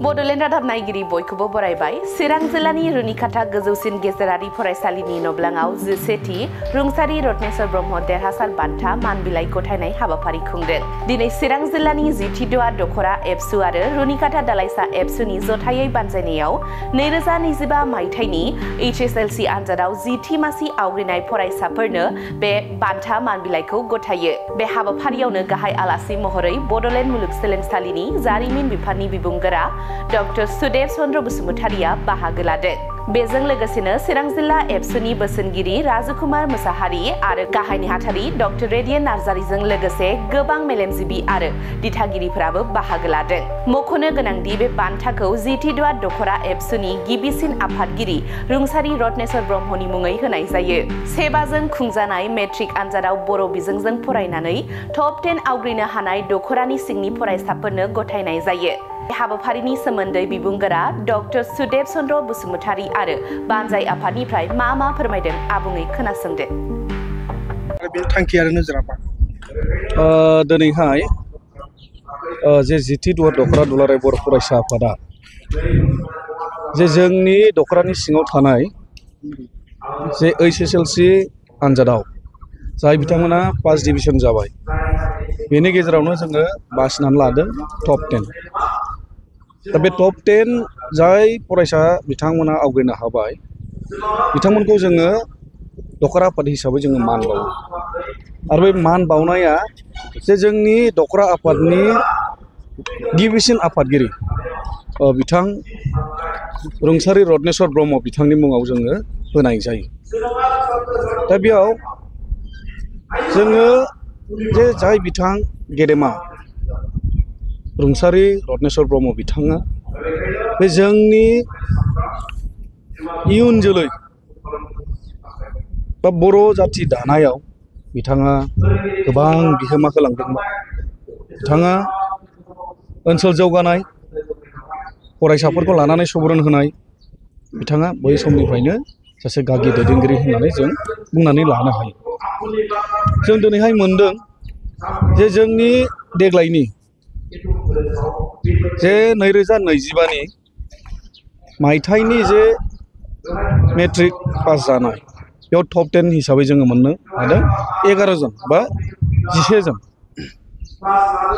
बड'लेण्ड रादाब नायगिरि बयखौबो बरायबाय। चिरां जिल्लानि रुनिखाता गोजौसिन गेजेरारि फरायसालिनि नब्लाङाव 11थि रुंसारि रत्नेश्वर ब्रह्म देरहासार बान्था मान बिलाइ गथायनाय हाबाफारि खुंदों। दिनै चिरां जिल्लानि 10थि दुआ दखरा एबसु आरो रुनिखाता दालाइसा एबसुनि जथायै बानजायनायाव 2025 मायथाइनि HSLC आनजादाव 10थि मासि आवग्रिनाय फरायसाफोरनो बे बान्था मान बिलाइखौ गथायो। बे हाबाफारियावनो गाहाय आलासि महरै बड'लेण्ड मुलुगसोलोंसालिनि जारिमिन बिफाननि बिबुंगोरा डॉ. सुदेब चन्द्र बसुमतारिया बाहागो लादों। बेजों लोगोसेनो चिरां जिल्ला एबसुनि बोसोनगिरि राजुकुमार मुसाहारि आरो गाहाय नेहाथारि डॉ. रेडियन नार्जारिजों लोगोसे गोबां मेलेमजिबि आरो दिथागिरिफोराबो बाहागो लादों। मख'नो गोनांदि बे बान्थाखौ 10थि दुआ दखरा एबसुनि गिबिसिन आफादगिरि रुंसारि रत्नेश्वर ब्रह्मनि मुङै होनाय जायो। सेबाजों खुंजानाय मेट्रिक आनजादाव बर' बिजोंजों फरायनानै टप 10 आवग्रिनो हानाय दखरानि सिंनि फरायसाफोरनो गथायनाय जायो। हाबाफारिनि सोमोन्दै बिबुंगोरा डॉ. सुदेब चन्द्र बसुमतारि आरो बानजाय आफादनिफ्राय मा फोरमायदों आबुङै खोनासंदो। बे थांखि आरो नोजोरा मा? दिनैहाय जे 10थि दुआ दखरा दुलाराय बर' फरायसा आफादा जे जोंनि दखरानि सिङाव थानाय जे HSLC आनजादाव जाय बिथांमोना फार्स्ट डिभिजन जाबाय बेनि गेजेरावनो जोङो बासिनानै लादों टप 10। दा बे टप 10 जाय फरायसा बिथांमोना आवग्रिनो हाबाय बिथांमोनखौ जोङो दखरा आफाद हिसाबै जोङो मान बावो। आरो बे मान बावनाया जे जोंनि दखरा आफादनि गिबिसिन आफादगिरि बिथां रुंसारि रत्नेश्वर ब्रह्म बिथांनि मुङाव जोङो होनाय जायो। दा बेयाव जोङो जे जाय बिथां गेदेमा रुंसारि रत्नेश्वर ब्रह्म बिथाङा बे जोंनि इयुन जोलै बा बर' जाथि दानायाव बिथाङा गोबां बिहोमा होलांदोंमोन। बिथाङा ओनसोल जौगानाय फरायसाफोरखौ लानानै सुबुरुन होनाय बिथाङा बै समनिफ्रायनो सासे गागि दैदेनगिरि होननानै जों बुंनानै लानो हायो। जों दिनैहाय मोनदों जे जोंनि देग्लायनि जे 2025 मायथाइनि जे मेट्रिक पास जानाय बेयाव टप 10 हिसाबै जोङो मोननो हादों 11 जन बा 11 जन।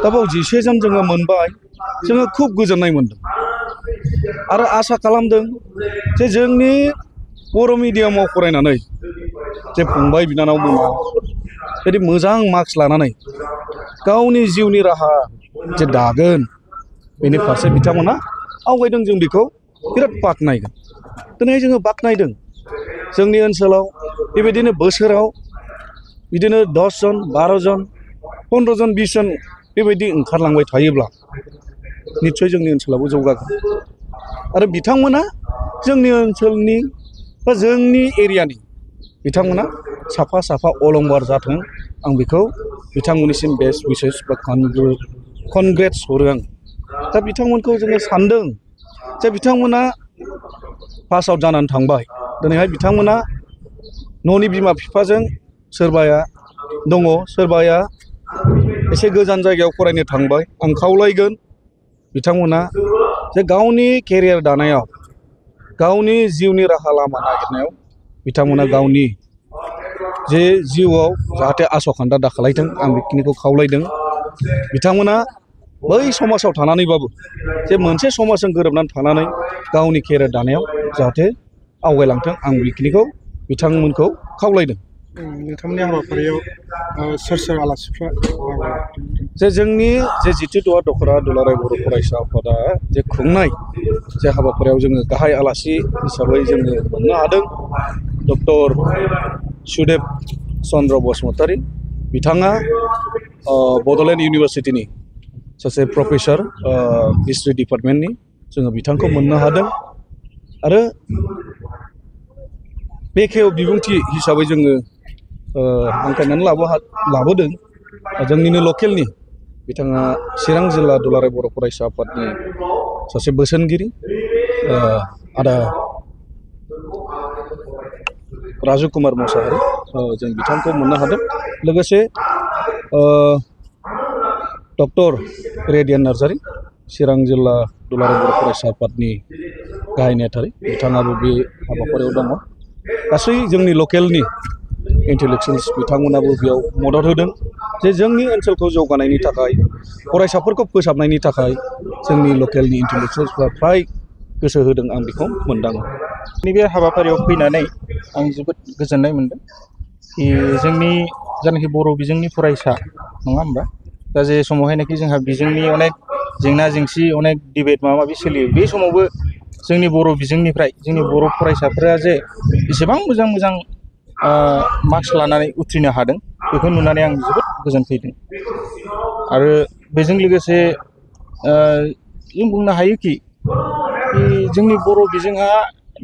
दा बेयाव 11 जन जोङो मोनबाय, जोङो खुब गोजोननाय मोनदों आरो आसा खालामदों जे जोंनि बर' मिडियामाव फरायनानै जे फंबाय बिनानावमोना जुदि मोजां मार्क्स लानानै गावनि जिउनि राहा जे दागोन बेनि फारसे बिथांमोना आवगायदों, जों बेखौ बिराद बाख्नायगोन। दिनै जोङो बाख्नायदों जोंनि ओनसोलाव बेबायदिनो बोसोराव बिदिनो 10 जन 12 जन 15 जन 20 जन बेबायदि ओंखारलांबाय थायोब्ला निस्सय जोंनि ओनसोलावबो जौगागोन। आरो बिथांमोना जोंनि ओनसोलनि बा जोंनि एरियानि बिथांमोना साफा साफा अलंबार जाथों, आं बेखौ बिथांमोननिसिम बेस्ट उइसेस बा कनग्रेट्स हरो आं। दा बिथांमोनखौ जोङो सानदों जे बिथांमोना पास आउट जानानै थांबाय। दिनैहाय बिथांमोना न'नि बिमा बिफाजों सोरबाया दङ, सोरबाया एसे गोजान जायगायाव फरायनो थांबाय। आं खावलायगोन बिथांमोना जे गावनि केरियार दानायाव गावनि जिउनि राहा लामा नागिरनायाव बिथांमोना गावनि जे जिउआव जाहाथे आसखान्दा दाखालायथों, आं बेखिनिखौ खावलायदों। बिथांमोना बै समाजाव थानानैबाबो जे मोनसे समाजजों गोरोबनानै थानानै गावनि केरियार दानायाव जाहाथे आवगायलांथों, आं बेखिनिखौ बिथांमोनखौ खावलायदों। नोंथांमोननि हाबाफारियाव सोर आलासिफ्रा जे जोंनि जे 10थि दुआ दखरा दुलाराय बर' फरायसा आफादा जे खुंनाय जे हाबाफारियाव जोङो गाहाय आलासि हिसाबै जोङो मोननो हादों डॉ. सुदेब चन्द्र बसुमतारि। बिथाङा बड'लेण्ड इउनिभारसिटिनि सासे प्रफेसर हिस्ट्रि डिपार्टमेन्टनि जोङो बिथांखौ मोननो हादों। आरो बेखेव बिबुंथि हिसाबै जोङो हांख्रायनानै लाबोदों जोंनिनो लकेलनि बिथाङा चिरां जिल्ला दुलाराय बर' फरायसा आफादनि सासे बोसोनगिरि आदा राजुकुमार मुसाहारि, जों बिथांखौ मोननो हादों। लोगोसे डॉ. रेडियन नार्जारि चिरां जिल्ला दुलाराय बर' फरायसा आफादनि गाहाय नेहाथारि बिथाङाबो बे हाबाफारियाव दङ गासै जोंनि लकेलनि इन्टेलेक्सुवेल्स बिथांमोनाबो बेयाव मदद होदों जे जोंनि ओनसोलखौ जौगानायनि थाखाय फरायसाफोरखौ फोसाबनायनि थाखाय जोंनि लकेलनि इन्टेलेक्सुवेल्सफ्रा फ्राय गोसो होदों आं बेखौ मोनदाङो नैबे हाबाफारियाव फैनानै आं जोबोद गोजोननाय मोनदों जोंनि जानाखि बर' बिजोंनि फरायसा नङा होमबा दा जे समावहायनाखि जोंहा बिजोंनि अनेक जेंना जेंसि अनेक डिबेट माबा माबि सोलियो बे समावबो जोंनि बर' बिजोंनिफ्राय जोंनि बर' फरायसाफोरा जे एसेबां मोजां मोजां मार्क्स लानानै उथ्रिनो हादों बेखौ नुनानै आं जोबोद गोजोनफैदों आरो बेजों लोगोसे जों बुंनो हायोखि जोंनि बर' बिजोंहा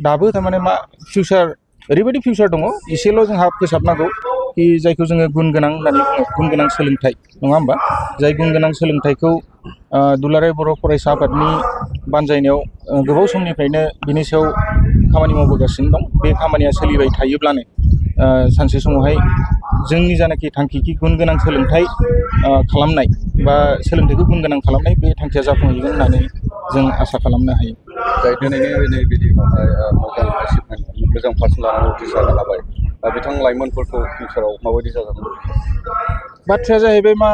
दाबो थारमाने मा फिउचार ओरैबायदि फिउचार दङ एसेल' जोंहा फोसाबनांगौ कि जायखौ जोङो गुन गोनां होननानै बुङो गुन गोनां सोलोंथाइ नङा होमबा जाय गुन गोनां सोलोंथाइखौ दुलाराय बर' फरायसा आफादनि बानजायनायाव गोबाव समनिफ्रायनो बिनि सायाव खामानि मावबोगासिनो दं बे खामानिया सोलिबाय थायोब्लानो सानसे समावहाय जोंनि जानाखि थांखि गुन गोनां सोलोंथाइ खालामनाय बा सोलोंथाइखौ गुन गोनां खालामनाय बे थांखिया जाफुंहैगोन होननानै जों आसा खालामनो हायो जाय दिनैनि बिदि मोजां पार्सेन्ट लानानै उथ्रिसारनो हाबाय दा बिथां लाइमोनफोरखौ फिउचाराव माबायदि जाजागोन बाथ्राया जाहैबाय मा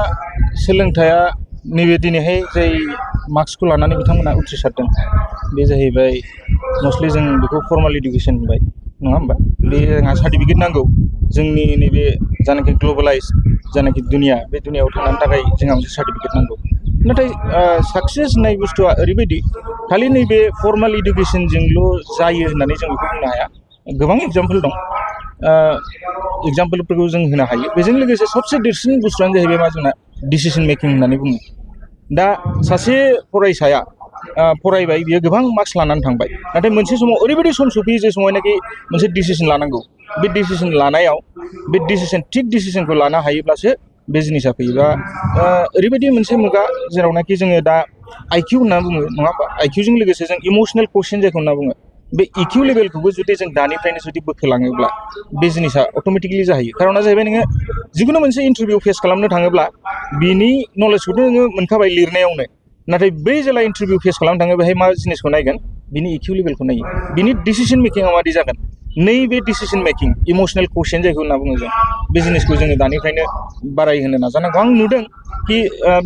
सोलोंथाइया नैबे दिनैहाय जाय मार्क्सखौ लानानै बिथांमोना उथ्रिसारदों बे जाहैबाय मस्टलि जों बेखौ फर्माल इडुकेसन होनबाय नङा होमबा बे जोंहा सार्टिफिकेट नांगौ जोंनि नैबे जानाखि ग्लबेलाइज जानाखि दुनिया बे दुनियायाव थांनो थाखाय जोंहा मोनसे सार्टिफिकेट नांगौ नाथाय साक्सेस होननाय बुस्थुआ ओरैबायदि खालि नैबे फर्माल इडुकेसनजोंल' जायो होननानै जों बेखौ बुंनो हाया गोबां एग्जाम्पल दं एग्जाम्पलफोरखौ जों होनो हायो बेजों लोगोसे सबसे देरसिन बुस्थुआनो जाहैबाय मा जोंना डिसिसन मेकिं होननानै बुङो दा सासे फरायसाया फरायबाय बियो गोबां मार्क्स लानानै थांबाय नाथाय मोनसे समाव ओरैबायदि सम सफैयो जे समावनाखि मोनसे डिसिसन लानांगौ बे डिसिसन लानायाव बे थिग डिसिसनखौ लानो हायोब्लासो बे जिनिसा फैयोबा ओरैबायदि मोनसे मुगा जेरावनाखि जोङो दा आइकिउ होनना बुङो नङा होमबा आइकिउजों लोगोसे जों इमसनेल कोशेन्ट जायखौ होनना बुङो बे इकिउ लेभेलखौबो जुदि जों दानिफ्रायनो जुदि बोखोलाङोब्ला बे जिनिसा अट'मेटिकेलि जाहैयो खारना जाहैबाय नोङो जिखुनु मोनसे इन्टारभिउ फेस खालामनो थाङोब्ला बिनि नलेजखौथ' नोङो मोनखाबाय लिरनायावनो नाथाय बै जेला इन्टारभिउ फेस खालामनो थाङो बेहाय मा जिनिसखौ नायगोन बिनि इकिउ लेभेलखौ नायो बिनि डिसिसन मेकिंआ मादि जागोन नैबे डिसिसन मेकिं इमसनेल कोशेन्ट जायखौ होनना बुङो जों बे जिनिसखौ जोङो दानिफ्रायनो बारायहोनो नाजानांगौ आं नुदों कि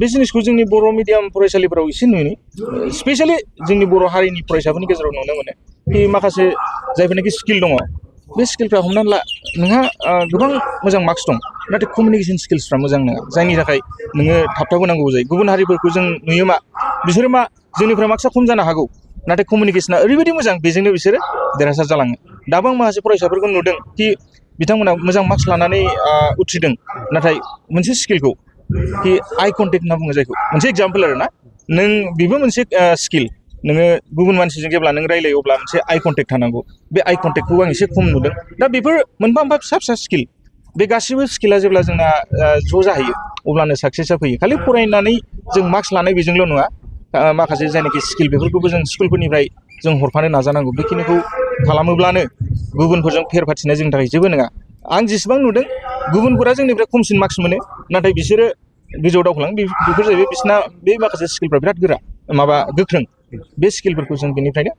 बे जिनिसखौ जोंनि बर' मिडियाम फरायसालिफोराव एसे नुयो स्पेसियेलि जोंनि बर' हारिनि फरायसाफोरनि गेजेराव नुनो मोनो कि माखासे जायफोरनाखि स्किल दङ बे स्किलफ्रा हमनानै ला नोंहा गोबां मोजां मार्क्स दं नाथाय कमिउनिकेसन स्किल्सफ्रा मोजां नङा जायनि थाखाय नोङो थाबथाबोनांगौ जायो गुबुन हारिफोरखौ जों नुयो मा बिसोरो मा जोंनिफ्राय मार्क्सआ खम जानो हागौ नाथाय कमिउनिकेसना ओरैबायदि मोजां बेजोंनो बिसोरो देरहासार जालाङो दाबो आं माखासे फरायसाफोरखौ नुदों कि बिथांमोना मोजां मार्क्स लानानै उथ्रिदों नाथाय मोनसे स्किलखौ कि आइ कन्टेक्ट होनना बुङो जायखौ मोनसे एग्जाम्पल आरो ना नों बेबो मोनसे स्किल नोङो गुबुन मानसिजों जेब्ला नों रायलायो अब्ला मोनसे आइ कन्टेक्ट थानांगौ बे आइ कन्टेक्टखौ आं एसे खम नुदों दा बेफोर मोनफा मोनफा फिसा फिसा स्किल बे गासैबो स्किला जेब्ला जोंना ज' जाहैयो अब्लानो साक्सेसआ फैयो खालि फरायनानै जों मार्क्स लानाय बेजोंल' नङा माखासे जायनाखि स्किल बेफोरखौबो जों स्कुलफोरनिफ्राय जों हरफानो नाजानांगौ बेखिनिखौ खालामोब्लानो गुबुनफोरजों फेर फाथिनाया जोंनि थाखाय जेबो नङा आं जेसेबां नुदों गुबुनफोरा जोंनिफ्राय खमसिन मार्क्स मोनो नाथाय बिसोरो गोजौआव दावखोलाङो बेफोर जाहैबाय बिसिना बे माखासे स्किलफ्रा बिराद गोख्रों बे स्किलफोरखौ जों बेनिफ्रायनो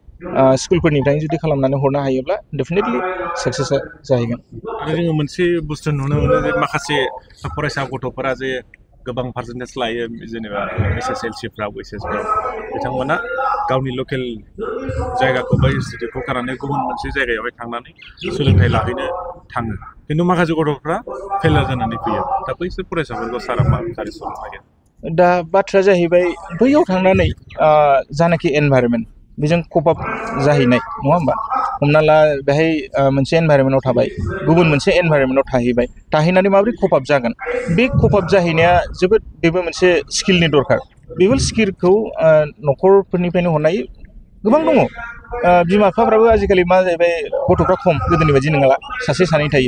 स्कुलफोरनिफ्रायनो जुदि खालामनानै हरनो हायोब्ला डेफिनेटलि साक्सेसआ जाहैगोन आरो जोङो मोनसे बुस्थु नुनो मोनो जे माखासे फरायसा गथ'फोरा जे गोबां पार्सेन्टेज लायो जेनेबा SSLCफ्राव HSफ्राव बिथांमोना गावनि लकेल जायगाखौ बा इनस्टिटिउटखौ गारनानै गुबुन मोनसे जायगायावहाय थांनानै सोलोंथाइ लाहैनो थाङो खिन्थु माखासे गथ'फ्रा फेलार जानानै फैयो दा बैसोर फरायसाफोरखौ सारा मा गारिसनो नागिरो दा बाथ्राया जाहैबाय बैयाव थांनानै जानाखि एनभायरनमेन्ट बेजों कप आप जाहैनाय नङा होमबा हमना ला बेहाय मोनसे एनभायरनमेन्टआव थाबाय गुबुन मोनसे एनभायरनमेन्टआव थाहैनानै माबोरै कप आप जागोन बे कप आप जाहैनाया जोबोद बेबो मोनसे स्किलनि दरकार बेफोर स्किलखौ न'खरफोरनिफ्रायनो हरनाय गोबां दङ बिमा बिफाफ्राबो आजिखालि मा जाहैबाय गथ'फ्रा खम गोदोनि बायदि नङाला सासे सानै थायो